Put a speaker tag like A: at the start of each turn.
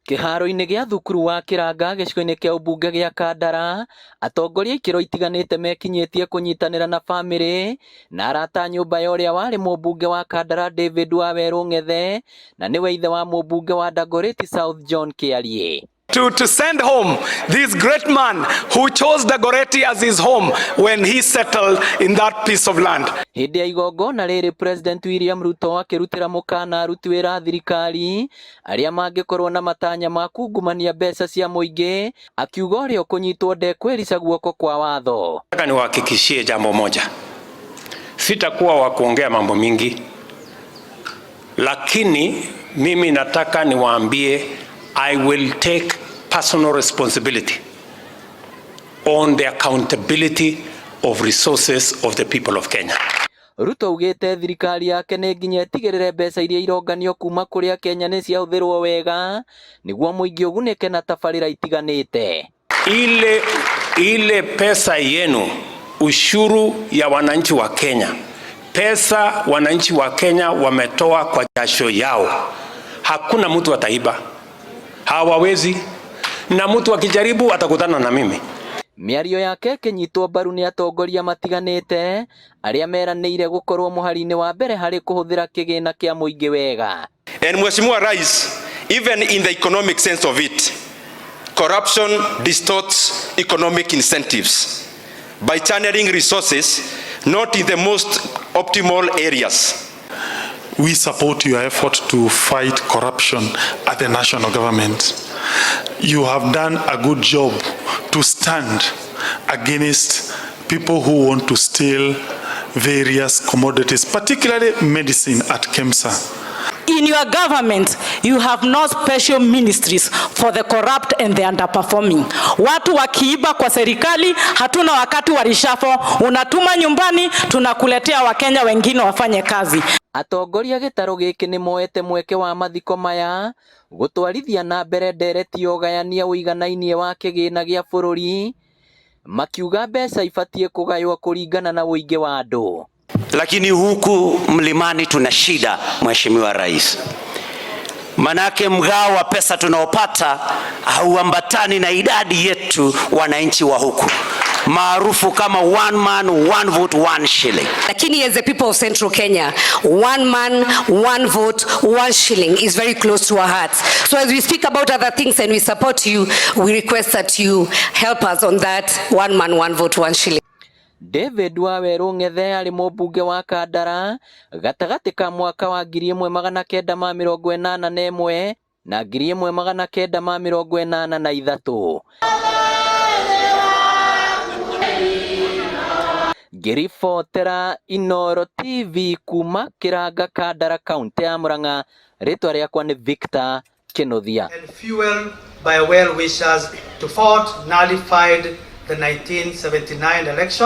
A: Kĩharo-inĩ gĩa thukuru wa Kĩranga gĩcigo-inĩ kĩa ũmbunge gĩa Kandara, atongoria a ikĩro itiganĩte mekinyĩtie kũnyitanĩra na bamĩrĩ na arata a nyũmba ya ũrĩa warĩ mũmbunge wa Kandara David Wawerũ Ng'ethe na nĩwe ithe wa mũmbunge wa Dagoretti South John Kĩarie.
B: To send home this great man who chose Dagoretti as his home when he settled in that piece of land.
A: Hĩndĩ ya igongona rĩrĩ President William Ruto akĩrutĩra mũkana aruti wĩra a thirikari arĩa mangĩkorwo na matanya ma kungumania mbeca cia mũingĩ, akiuga ũrĩa ũkũnyitwo ndekwĩrica guoko kwa watho.
C: Nataka niwahakikishie jambo moja, sitakuwa wa kuongea mambo mingi, lakini mimi nataka niwaambie I will take personal responsibility on the accountability of resources of the people of Kenya.
A: Ruto augĩte thirikari yake nĩ nginya ĩtigĩrĩre mbeca iria ironganio kuma kũrĩ Akenya nĩ ciahũthĩrwo wega nĩguo mũingĩ ũgunĩke na tabarĩra itiganĩte.
C: Ile pesa yenu, ushuru ya wananchi wa Kenya, pesa wananchi wa Kenya wametoa kwa jasho yao, hakuna mtu ataiba, hawawezi, na mtu akijaribu atakutana na mimi.
A: Mĩario yake ĩkĩnyitwo mbaru nĩ atongoria matiganĩte arĩa meranĩire gũkorwo mũhari-inĩ wa mbere harĩ kũhũthĩra kĩgĩna kĩa mũingĩ wega.
D: And Mheshimiwa Rais, even in the economic sense of it, corruption distorts economic incentives by channeling resources not in the most optimal areas.
E: We support your effort to fight corruption at the national government. You have done a good job to stand against people who want to steal various commodities, particularly medicine at KEMSA.
F: In your government, you have no special ministries for the corrupt and the underperforming. Watu wakiiba kwa serikali, hatuna wakati wa reshuffle, unatuma nyumbani, tunakuletea Wakenya wengine wafanye kazi.
A: Atongoria gĩtarũ gĩkĩ nĩ moete mweke wa mathiko maya gũtwarithia na mbere ndereti ya ũgayania ũiganainie wa kĩgĩna gĩa bũrũri, makiuga mbeca ibatiĩ kũgaywo kũringana na ũingĩ wa andũ.
G: Lakini huku mlimani tuna shida, Mheshimiwa Rais, manake mgao wa pesa tunaopata hauambatani na idadi yetu wananchi wa huku, maarufu kama one man one vote one shilling.
H: Lakini as the people of Central Kenya, one man, one vote, one shilling is very close to our hearts. So as we speak about other things and we support you, we request that you help us on that one man, one vote, one shilling.
A: David Wawerũ Ng'ethe arĩ mũmbunge wa Kandara gatagatĩ ka mwaka wa 1981 na 1983. Ngĩribotera Inooro TV kuma Kĩranga, Kandara, kaũntĩ ya Murang'a, rĩtwa rĩakwa nĩ Victor Kĩnuthia.
I: And fueled by well-wishers to fought nullified the 1979 election.